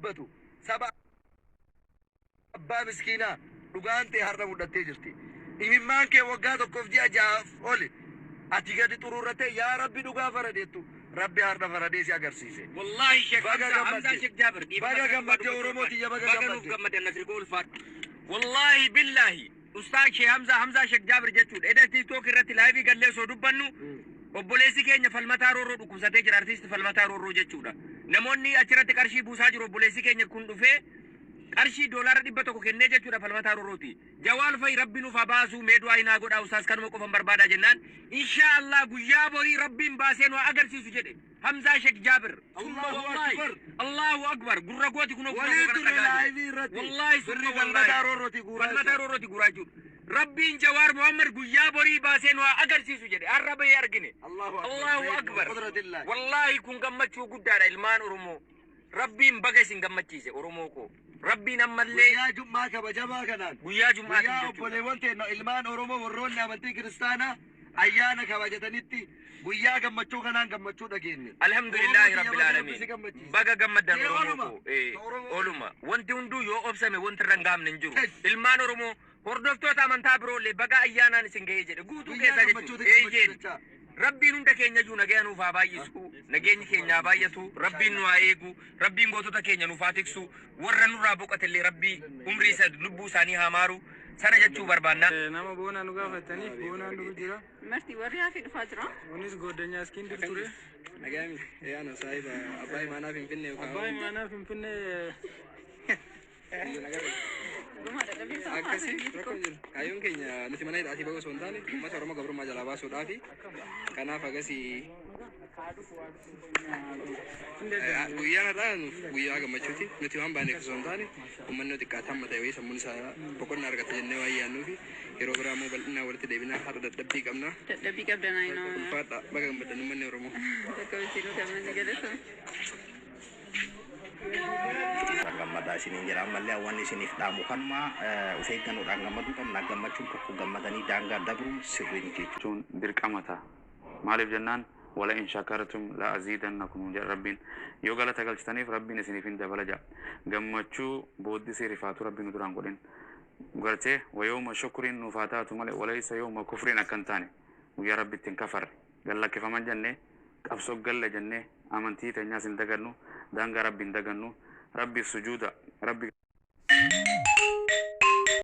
Dhaabbatu saba abbaa miskiinaa dhugaan tee har'a mudhattee jirti. Imimmaan kee waggaa tokkoof ji'a ja'aaf oli ati gadi xuruurrattee yaa Rabbi dhugaa faradeettu Rabbi har'a faradee si agarsiise. Wallahi Sheikh Baga Hamza Hamza gammadde. Sheikh Jabir dhiifama Baga irratti waa gammadde dubbachuu Oromoo barbaade. tiyya baga Baga nuuf gammadde. gammadde Nasri koo ulfaadhu. Wallahi billahi Ustaaz Sheikh Hamza Hamza Sheikh Jabir jechuudha. Eda TikTok irratti live gallee osoo dubbannu obboleessi keenya Falmataa Roorroo dhukkubsatee jira, artiist Falmataa Roorroo jechuudha. Namoonni achirratti qarshii buusaa jiru, obboleessi keenya kun dhufee qarshii doolaara 100 kennee jechuudha Falmataa Roorrooti. Jawaal fa'i Rabbi nuuf haa baasuu, mee du'aayi naa godhaa ustaaz, kanuma qofan barbaadaa jennaan, inshaa Allah guyyaa borii Rabbiin baasee nu haa agarsiisu jedhe Hamzaa Shek Jaabir. Summa Allahu wallaahi Akbar. Allahu Akbar, gurra kooti kunoo gurra koo Walii kana turre dhaga'aa jira. live irratti. Wallaahi summa Birri wallaahi Falmataa Roorrooti guuraa Falmataa jechuudha. Roorrooti guuraa jechuudha. Rabbiin Jawaar Muhammad guyyaa borii baasee nu haa agarsiisu jedhe, har'a bahee argine. Allahu Akbar. Allahu Akbar. Qudratillah. Wallaahi kun gammachuu guddaadha ilmaan Oromoo. Rabbiin baga isin gammachiise Oromoo koo. Rabbiin ammallee Guyyaa Jum'aa kabajamaa kanaan guyyaa Jum'aatiin guyyaa jechuudha. Obboleewwan teenna ilmaan Oromoo warroonni amantii kiristaanaa ayyaana kabajatanitti guyyaa gammachuu kanaan gammachuu dhageenne. Oromoo Alhamdulillaahi tiyya Rabbil baga Rabbi Aalamiin. si gammachiise. Baga gammaddan Ee Oromoo oluma. koo. Ee, Ta Oromoo oluma. Wanti hunduu yoo obsame wanti irra hin gahamne hin jiru. Yes. Ilmaan Oromoo hordoftoota amantaa biroollee baga ayyaanaan isin gahee jedhe guutuu Guyyaa keessaa gammachuuti jechuudha. gammachuu Eeyyeen. jechaa. Rabbiin hunda keenyayyuu nagaya nuuf haa baay'isu, nageenyi keenya haa baay'atu, Rabbiin nu haa eegu, Rabbiin gootota keenya nuuf haa tiksu, warra nurraa boqatellee Rabbi umrii isa lubbuu isaanii haa maaru, sana jechuu barbaanna. Nama Boonaa nu gaafattaniif Boonaan dhufu jira. Marti warri hafe dhufaa jira. Kunis Gooddanyaa Iskindir ture. Nagaami, yaano saahiba abbaa imaanaa Finfinnee yookaan Abbaa imaanaa Finfinnee. Akkasi rakkoo hin jiru. Kaayyoon keenya nuti mana hidhaatii bahuu osoo hin taane uummata Oromoo gabrummaa jalaa baasuudhaafi. Kanaaf agasii guyyaan har'aa nuuf guyyaa gammachuuti. Nuti waan baaneef osoo hin taane uummanni yoo xiqqaate hamma ta'e wayii sammuun isaa boqonnaa argata jennee waan yaadnuufi yeroo biraa immoo bal'inaan walitti deebinaa, har'a dadhabbii qabna. Dadhabbii qabdan, I know. Ulfaadha, baga gammaddan uummanni Oromoo. Bakka hojii nu gammanne, galatoomi. Gammadaa isiniin jedha. Ammallee wanni isiniif dhaamu kanuma, of eeggannoodhaan gammaduu qabna. Gammachuun tokko gammadanii daangaa dabruun sirrii miti jechuudha. Jechuun dirqama ta'a. Maaliif jennaan, wala in shakartum la aziidannakum jedha Rabbiin. Yoo galata galchitaniif Rabbiin isiniif hin dabala jedha. Gammachuu booddisii rifaatu Rabbiin nu duraan godhin. Gartee wa yawma shukriin nuuf haa taatu malee walaysa yawma kufriin akka hin taane, guyyaa Rabbitti hin kafarre. Gad lakkifaman jennee, qabsoo galle jennee, amantii teenyaas hin dagannu, daangaa Rabbi hin dagannu, Rabbiif sujuuda, Rabbi.